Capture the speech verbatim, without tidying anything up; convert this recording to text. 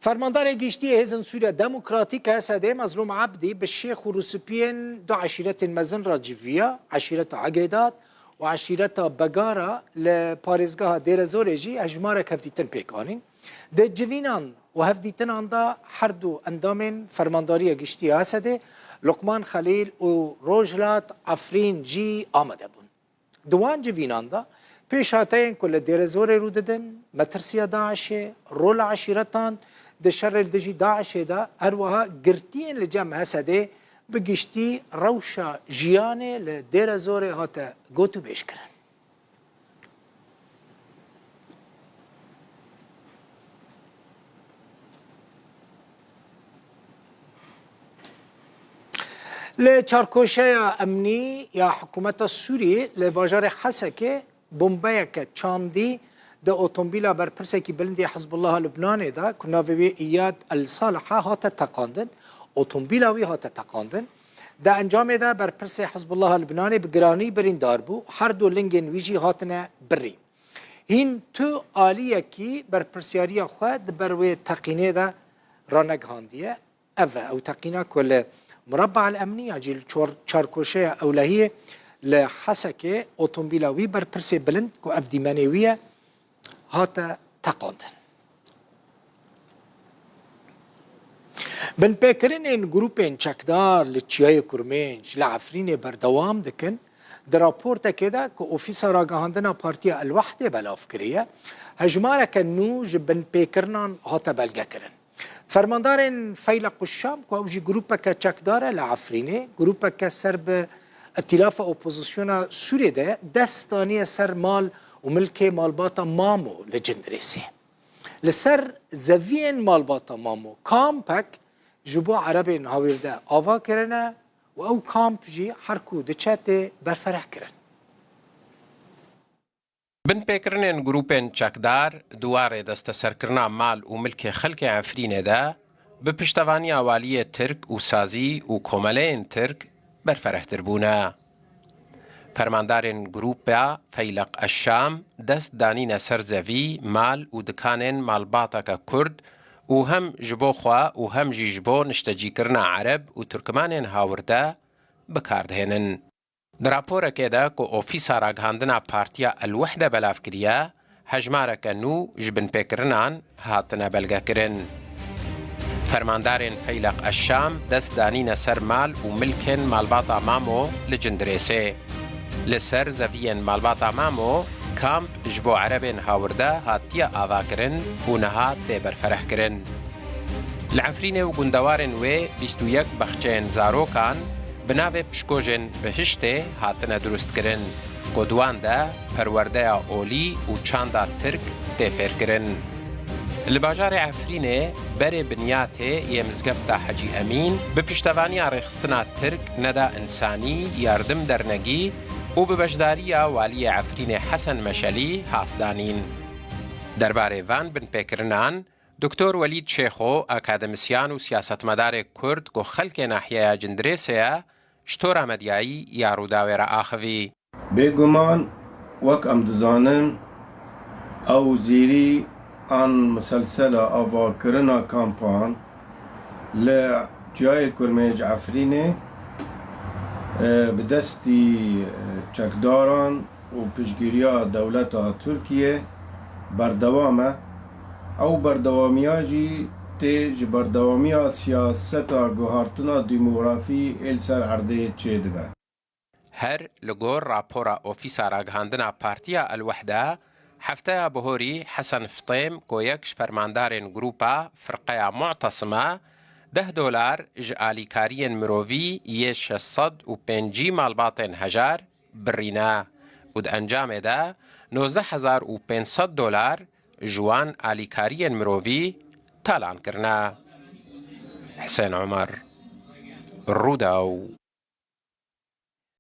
Fermandarê Giştî yê Hêzên Sûriya Demokratîk, S D, Mezlûm Ebdî bi şêx û rûspiyên du eşîretên mezin re civiya, eşîreta Egêdat û eşîreta Begara, li parêzgeha Dêrezorê jî hejmarek hevdîtin pêk anîn. Di civînan û hevdîtinan de her du endamên Fermandariya Giştî ya S D, Luqman Xelîl û Rojhilat Efrîn jî amade bûn. Di wan civînan de pêşhateyên ku li Dêrezorê rû didin, metirsiya DAIŞê, rola eşîretan di şerê li dijî DAIŞê de, her wiha girtiyên li cem S D, bi giştî rewşa jiyanê li Dêrezorê hate gotûbêjkirin. Li çarkoşeya emnî ya hikûmeta Sûriyê li bajarê Hesekê bombeyeke çandî di otomobîla berpirsekî bilind yê Hizbullaha Lubnanê de ku navê wê Îyad El Salih e hate teqandin. Otomobîla wî hate teqandin. Di encamê de berpirsê Hizbullaha Lubnanê bi giranî birîndar bû. Her du lingên wî jî hatine birî. Hîn tu aliyekî berpirsyariya xwe di ber wê teqînê de ranegihandiye. Ev e, ew teqîna ku li Murabba El Emnî yan jî li çor-, çarkoşeya ewlehiyê li Hesekê otomobîla wî berpirsê bilind ku ev dîmenê wî ye, hate teqandin. Binpêkirinên grûpên çekdar li Çiyayê Kurmênc li Efrînê berdewam dikin. Di raportekê de ku Ofîsa Ragihandina Partiya El-Wehdê belav kiriye, hejmareke nû ji binpêkirinan hate belgekirin. Fermandarên Feyleq û Şam, ku ew jî grûpeke çekdar e li Efrînê, grûpeke ser bi Îtîlafa Opozisyona Sûriyê de, dest daniye ser mal û milkê malbata Mamo li Cindirêsê. Li ser zeviyên malbata Mamo kampek ji bo Erebên Hawîrde ava kirine û ew kamp jî her ku diçe tê berfereh kirin. Binpêkirinên grûpên çekdar di warê desteserkirina mal û milkê xelkê Efrînê de bi piştevaniya waliyê Tirk û sazî û komeleyên Tirk berferehtir bûne. Fermandarên grûpa Feyleq Eşşam dest danîne ser zevî, mal û dikanên malbateke Kurd û hem ji bo xwe û hem jî ji bo niştecîkirina Ereb û Turkmanên Hawirde bi kar dihênin. Di raporekê de ku Ofîsa Ragihandina Partiya El-Wehde belav kiriye, hejmareke nû ji binpêkirinan hatine belgekirin. Fermandarên Feyleq Eşşam dest danîne ser mal û milkên malbata Mamo li Cindirêsê. Li ser zeviyên malbata Mamo, kamp ji bo Erebên Hawirde hatiye avakirin û niha tê berferehkirin. Li Efrînê û gundewarên wê bîst û yek baxçeyên zarokan bi navê Pişkojên Bihiştê hatine dirustkirin, ku di wan de perwerdeya olî û çanda Tirk tê fêrkirin. Li bajarê Efrînê berê binyatê yê Mizgefta Hecî Emîn bi piştevaniya rêxistina Tirk Neda Însanî Yardim Dernegî û bi beşdariya Waliyê Efrînê Hesen Meşelî hat danîn. Derbarê van binpêkirinan, Doktor Welîd Şêxo, akademisyan û siyasetmedarê Kurd ku xelkê nahiyeya Cindirêsê ye, ji Tora Medyayî ya Rûdawê re axivî. Bêguman, wek em dizanin, ew zêrî an miselsela avakirina kampan li Çiyayê Kurmênc Efrînê, e, bi destî, e, çekdaran û piştgiriya dewleta Tirkiyê berdewam e. Ew berdewamiya jî tê ji berdewamiya siyaseta guhartina demografî ê li ser erdê çêdibe. Her li gor rapora Ofîsa Ragihandina Partiya El-Wehde, hefteya bihorî Hesen Fitêm, ku yek ji fermandarên grûpa Firqeya Mu'tesim e, deh dolar ji alîkariyên mirovî yê şeş sed û pêncî malbatên hejar birîne û di encamê de nozdeh hezar û pênc sed dolar ji wan alîkariyên mirovî talan kirine. Hisên Omer, Rûdaw.